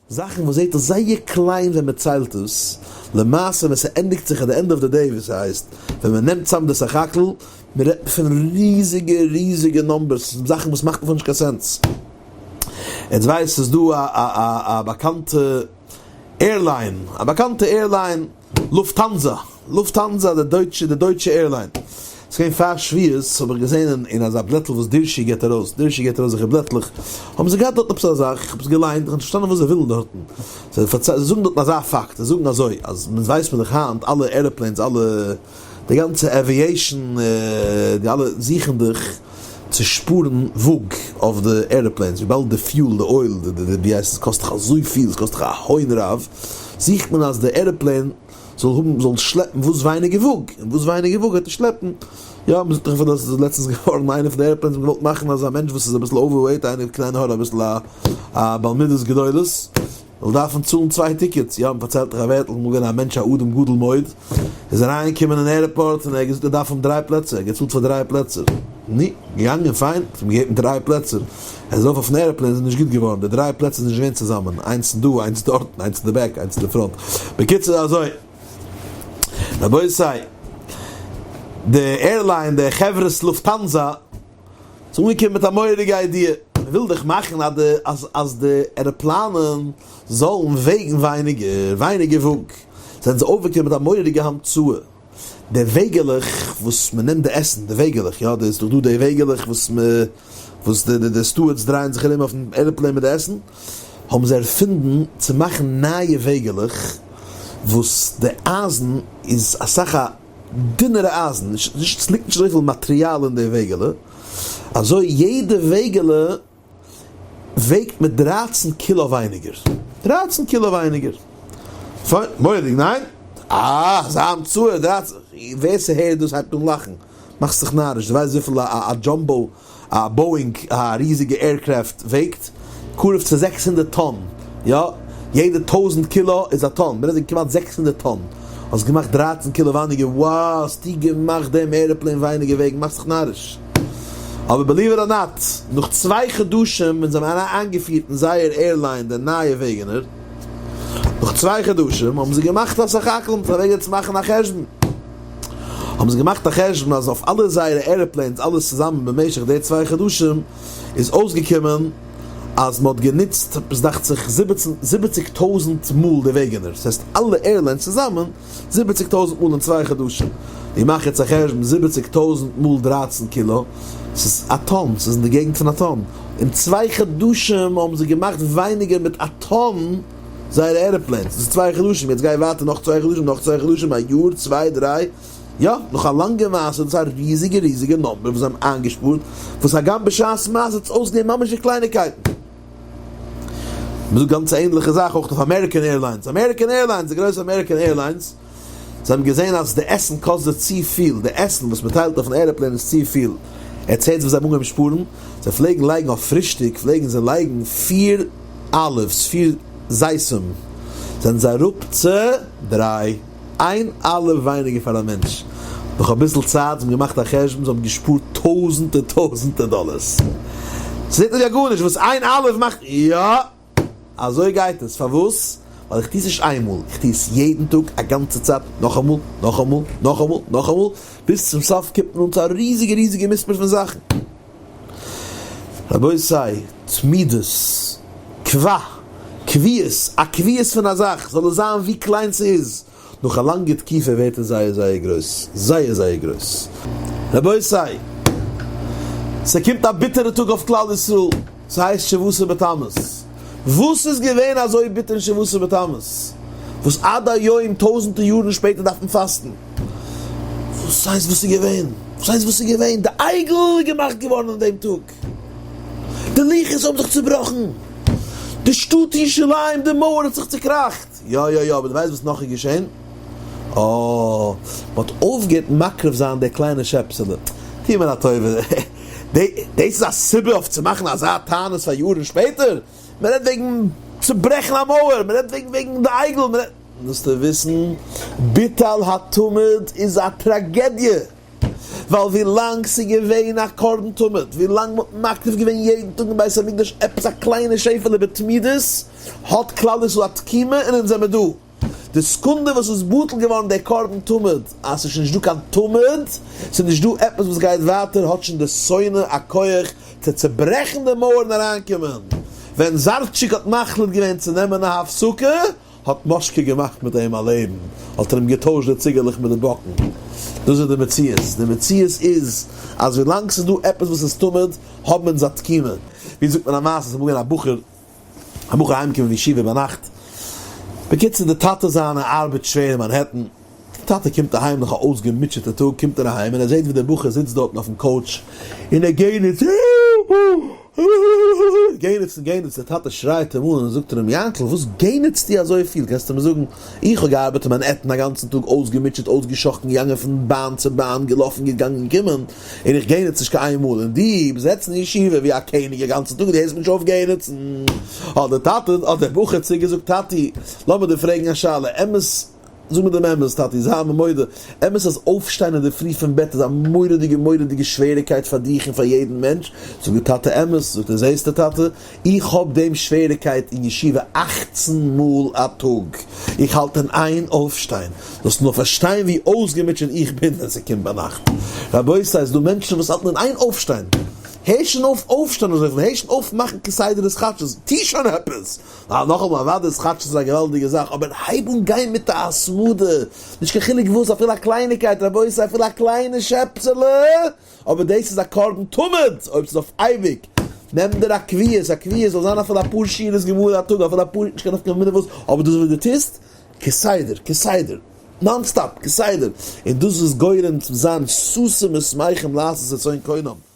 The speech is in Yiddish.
זאכן וואס זעט אויס זייער קליין ווען מען ציילט עס, למעשה ווען ס'ענדיגט זיך at the end of the day ווי ס'הייסט, ווען מען נעמט צאם די סך הכל, מען רעדט פון ריזיגע ריזיגע numbers, זאכן וואס מאכט בכלל נישט קיין sense. עטס ווייסט ס'איז דא א א א באקאנטע airline, א באקאנטע airline, לופטהאנזא, לופטהאנזא די דויטשע די דויטשע airline, ס'איז געווען פאר שביעות האב איך געזען אין אזא בלעטל וואס דרשי געבט ארויס, דרשי געבט ארויס אזעלכע בלעטלעך, האבן זיי געהאט דארטן עפעס א זאך, איך האב עס געליינט, איך האב נישט פארשטאנען וואס זיי ווילן דארטן, זיי פארציילן זיי זאגן דארטן אזא פאקט, זיי זאגן אזוי, אז מען ווייסט מען דאך היינט אלע airplanes אלע די גאנצע aviation די אלע זוכן דיך צו שפארן וואג אויף די airplanes, וויבאלד די fuel די oil די די ווי הייסט עס קאסט דאך אזויפיל, עס קאסט דאך א הון רב, זוכט מען אז די airplane זאל האבן זאל שלעפן וואס ווייניגער וואג, און וואס ווייניגער וואג וועט ער שלעפן, יא מען זאגט דאך אפילו אז עס איז לעצטענס געווארן איינע פון די airplanes האט געוואלט מאכן אז א מענטש וואס איז אביסל overweight איינער קיין עין הרע אביסל א א בעל מידות גדולות זאל דארפן צאלן צוויי tickets, יא מען פארציילט דאך א ווערטל אמאל געווען א מענטש א אדם גדול מאוד איז אריינגעקומען אין airport און ער האט געזאגט ער דארף האבן דריי פלעצער, ער האט געצאלט פאר דריי פלעצער, נו, געגאנגען פיין, האט אים געגעבן דריי פלעצער, ער איז ארויף אויפן airplane איז נישט גוט געווארן, די דריי פלעצער איז נישט געווען צוזאמען, איינס דא, איינס דארטן, איינס אין די back, איינס אין די front, בקיצור אזוי, רבותי, די airline, די חברת לופטהאנזא, איז אנגעקומען מיט א מורא'דיגע idea, מען וויל דאך מאכן אז די אז אז די עראפלאנען זאלן וועגן ווייניגער, ווייניגער וואג, זענען זיי אויפגעקומען מיט א מורא'דיגע המצאה, די וועגעלעך וואס מען נעמט די עסן, די וועגעלעך, יא, די איז דאך דא די וועגעלעך וואס מען, וואס די די stewards דרייען זיך ארום אויפן airplane מיט די עסן, האבן זיי ערפינדן צו מאכן נייע וועגעלעך וואס די אייזן איז אסאך א דינערע אייזן, נישט, ס'ליגט נישט אזויפיל מאטריאל אין די וועגעלע, אזוי יעדע וועגעלע וועגט מיט דרייצן קילא ווייניגער. דרייצן קילא ווייניגער. פיין, מורא'דיג, ניין? אה, אזא המצאה, דרייצן, ווער ס'הערט דאס הייבט אן לאכן. מאכסט זיך נאריש, דו ווייסט וויפיל א jumbo, א באואינג, א ריזיגע aircraft וועגט? קרוב צו 600 טאן, יא, יעדע טויזנט קילא איז א טאן, מיר רעדן כמעט 600 טאן, האסט געמאכט 13 קילא ווייניגער, wow, האסטו געמאכט דעם airplane ווייניגער וועגן, מאכסט זיך נאריש. אבער believe it or not, נאך צוויי חדשים ווען זיי האבן איינגעפירט אין זייער airline די נייע וועגענער, נאך צוויי חדשים האבן זיי געמאכט א סך הכל, האבן זיי אוועקגעזעצט מאכן א חשבון, האבן זיי געמאכט א חשבון אז אויף אלע זייערע airplanes אלעס צוזאמען במשך די צוויי חדשים איז אויסגעקומען אז מען האט גענוצט עפעס דאכט זיך זיבעציג טויזנט מאל די וועגענער, ס'הייסט אלע airlines צוזאמען זיבעציג טויזנט מאל אין צוויי חדשים, ווי מאך יעצט א חשבון זיבעציג טויזנט מאל דרייצן קילא, ס'איז א טאן, ס'איז אין די געגנט פון א טאן, אין צוויי חדשים האבן זיי געמאכט ווייניגער מיט א טאן זייערע airplanes, דאס איז צוויי חדשים, יעצט גיי ווייטער נאך צוויי חדשים, נאך צוויי חדשים, א יאר, צוויי, דריי, יא, נאך א לאנגע מעשה, דאס איז א ריזיגע ריזיגע number וואס זיי האבן איינגעשפארט, וואס הגם בשעת מעשה האט עס אויסגעזען ממש ווי קלייניקייטן. מען זאגט גאנץ א ענדליכע זאך אויך אויף אמעריקען עירליינס, אמעריקען עירליינס, די גרויסע אמעריקען עירליינס, זיי האבן געזען אז די עסן קאסט זיי צופיל, די עסן וואס מען טיילט אויפן airplane איז צופיל, עטס הערטס וואס זיי האבן אנגעהויבן שפארן? זיי פלעגן לייגן אויף פרישטאג פלעגן זיי לייגן פיר olives, פיר זיתים, זענען זיי אראפ צו דריי, איין olive ווייניגער פאר א מענטש, נאך אביסל צייט, זיי האבן געמאכט א חשבון, זיי האבן געשפארט טויזענטער טויזענטער דאלערס, ס'זעט אויס ווי א גארנישט וואס איין olive מאכט, יא! אזוי גייט עס, פארוואס? ווייל איך טו עס נישט איינמאל, איך טו עס יעדן טאג, א גאנצע צייט, נאכאמאל, נאכאמאל, נאכאמאל, נאכאמאל, ביז צום סוף קומט מען אן צו א ריזיגע ריזיגע מספר פון זאכן. רבותי, תמידות, קבע, קביעות, א קביעות פון א זאך, זאל עס זיין ווי קליין ס'איז, נאך א לאנגע תקופה ווערט עס זייער זייער גרויס, זייער זייער גרויס. רבותי! ס'קומט א ביטערע טאג אויף כלל ישראל, ס'הייסט שבעה עשר בתמוז. וואס איז געווען אזוי ביטער אין שבעה עשר בתמוז, וואס עד היום טויזענטער יארן שפעטער דארף מען פאסטן? וואס הייסט וואס איז געווען? וואס הייסט וואס איז געווען? די עגל איז געמאכט געווארן אין דעם טאג, די לוחות האבן זיך צובראכן, די שטאט ירושלים, די מויער האט זיך צוקראכט. יא יא יא, אבער דו ווייסט וואס נאך איז געשען? אה, מען האט אויפגעהערט מקריב זיין די קליינע שעפסעלע. טוה מיר א טובה, דאס איז א סיבה אויף צו מאכן אזא תענית פאר יארן שפעטער? מען רעדט וועגן צוברעכן א מויער, מען רעדט וועגן וועגן די עגל, מען רעדט. מוזטו וויסן, ביטול התמיד איז א טראגעדיע! ווייל ווי לאנג ס'איז געווען א קרבן תמיד, ווי לאנג מ'האט מקריב געווען יעדן טאג אין בית המקדש עפעס א קליינע שעפעלע בתמידות, האט כלל ישראל א תקומה און אונז זעמיר דא. די סעקונדע וואס איז בטל געווארן דער קרבן תמיד, אז ס'איז שוין נישט דא קיין תמיד, ס'איז נישט דא עפעס וואס גייט ווייטער, האט שוין די שונא א כח צו צוברעכן די מויער און אריינקומען. ווען זארטשיק האט מחליט געווען צו נעמען א הפסקה, האט מאשקע געמאכט מיט אים א לעבן, האט ער אים געטוישט די ציגעלעך מיט די באקן. דאס איז די מציאות. די מציאות איז אז ווילאנג ס'איז דא עפעס וואס איז תמיד, האבן אונז א תקומה. ווי זאגט מען א מעשה, ס'איז אמאל געווען א בחור, א בחור אהיימגעקומען פון ישיבה ביינאכט, בקיצור די טאטע זיינע ארבעט שווער אין מאנהעטן, די טאטע קומט אהיים נאך א אויסגעמוטשעטע טאג קומט ער אהיים און ער זעט ווי דער בחור זיצט דארטן אויפן couch און ער גענעצט גענעצט און גענעצט, דער טאטע שרייט אים אן און זאגט אים יענקל וואס גענעצטו אזויפיל, קענסטו מיר זאגן איך האב געארבעט אין מאנהעטן א גאנצן טאג אויסגעמוטשעט אויסגעשאכטן געגאנגען פון באן צו באן געלאפן געגאנגען געקומען, און איך גענעץ נישט קיין איין מאל, און דו ביסט זעצן אין ישיבה ווי א קעניג א גאנצן טאג און דו הערסט מיר נישט אויף גענעצן. האט דער טאטע, האט דער בחור צוריקגעזאגט, טאטי, לאמיר דיר פרעגן א שאלה, אמת, זאג מיר דעם אמת, טאטי, זיי מיר מודה, אמת אז אויפשטיין אינדערפרי פון בעט איז א מורא'דיגע מורא'דיגע שוועריקייט פאר דיך און פאר יעדן מענטש? זאגט דער טאטע, אמת, זאגט ער, זעסטו טאטע, איך האב דעם שוועריקייט אין ישיבה אכצן מאל א טאג, איך האלט אין איין אויפשטיין, זאלסט נאר פארשטיין ווי אויסגעמוטשעט איך בין ווען ס'קומט ביינאכט. רבותי, ס'איז דא מענטשן וואס האלטן אין איין אויפשטיין, הער שוין אויף אויפשטיין אזויפיל, הער שוין אויף מאכן כסדר התחדשות, טו שוין עפעס! נאכאמאל, אוודאי התחדשות איז א געוואלדיגע זאך, אבער הייב אן גיין מיט א התמדה, נישט קיין חילוק וואס, אפילו א קלייניקייט, רבותי, אפילו א קליינע שעפסעלע! אבער דאס איז א קרבן תמיד, אויב ס'איז אויף אייביג, נעם דיר א קביעות, א קביעות זאל זיין אפילו אפאר שורות גמרא א טאג, אפילו אפאר, נישט קיין נפקא מינה וואס, אבער דאס וואס דו טוסט, כסדר, כסדר, non stop, כסדר, און דאס איז גורם צו זיין ששים ושמחים לעשות רצון קונם.